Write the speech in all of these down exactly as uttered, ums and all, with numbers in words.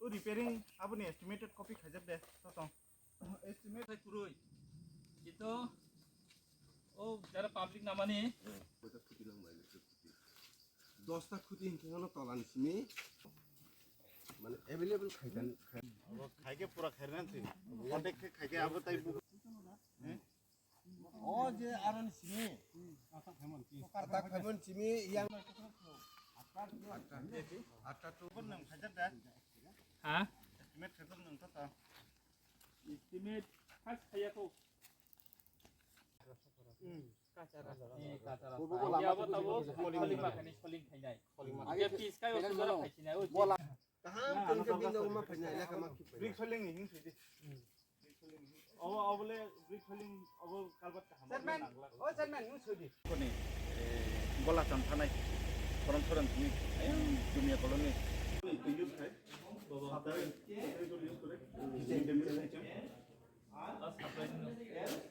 Repairing aboni estimated copy khaijak de, to tong. Estimate hai kurui. Ito, o jara public namani. Dosta khuti hinkhe hano tola ni simi. Mane available khaikan. Khaike pura khairan si. Contact khe khaike abo tai bu. O je aron simi. Atak khaimon simi yang. Atta, atta tu. Nang khaijak da. Ha? Estimate khaijak nang to ta. Estimate khas khaya ko. Hmm. Kacha rasa. Kacha rasa. Bo bo lama. Abo tabo soling makhani soling khainai. Soling makhani. Age piece kai o sujara khaichinai o. Bola. Kaham tongkhe bini nogo ma phainai, leka ma khipai. Brick soling ni hing sidi. Obo, obo le brick soling, obo kalbat kaham. Chairman, o chairman, nung sudi. Koni, eh, bola chanthanai. Korom sorom sini, ayang jumia koloni. Baba. Supply,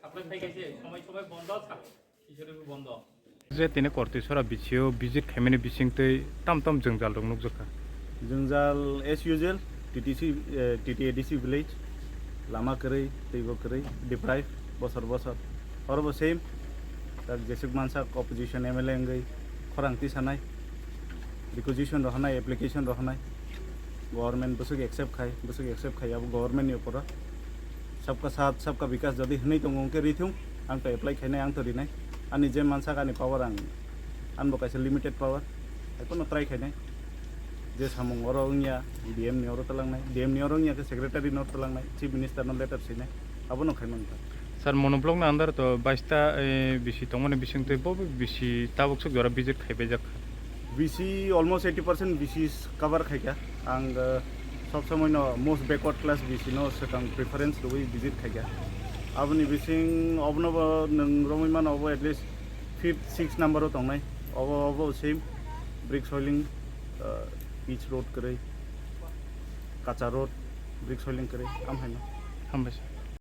supply khai khe, somoi, somoi bondo, sap-, kishore bondo. Je tini Kortisora B C O visit khaimani bisingtwi tam tam jwngjal rok nukjakha. Jwngjal as usual, T T C, eh, T T A D C village, lama kwrwi, twi bo kwrwi, deprive, bosor bosor. Oro bo same, tak jesuk mansak opposition M L A wngwi khorang tisanai, requisition rohornai, application rohornai, government bwswk accept khai, bwswk accept khai, abo government ni upor o. Sabka saath, sabka bikas jodi hwnwi tongo, hwnkhe rithung, ang to apply khainai, ang to rinai. Ani je mansak ani power ang, ang bo kaisa limited power, hai phano try khainai. Je samung oro wngya, D M ni oro twlangnai, D M ni oro wngya khe secretary no twlangnai, chief minister no letter sinai, abono khaimani. Sir, mono block ni under to baista, eh, B C tongmani bisingtwi bo B C tabuk swk jora visit khaibaijak. B C almost eighty percent B C cover khaikha. Ang, uh, sob somoi no most backward class B C no swkang preference rwui visit khaikha. Aboni bising obono bo nwng romwi mano, obo at least fifth, sixth number o tongnai. Obo, obo same brick soiling, uh, pitch road kwrwi, kacha road, brick soiling kwrwi, am haino. Hambai sir.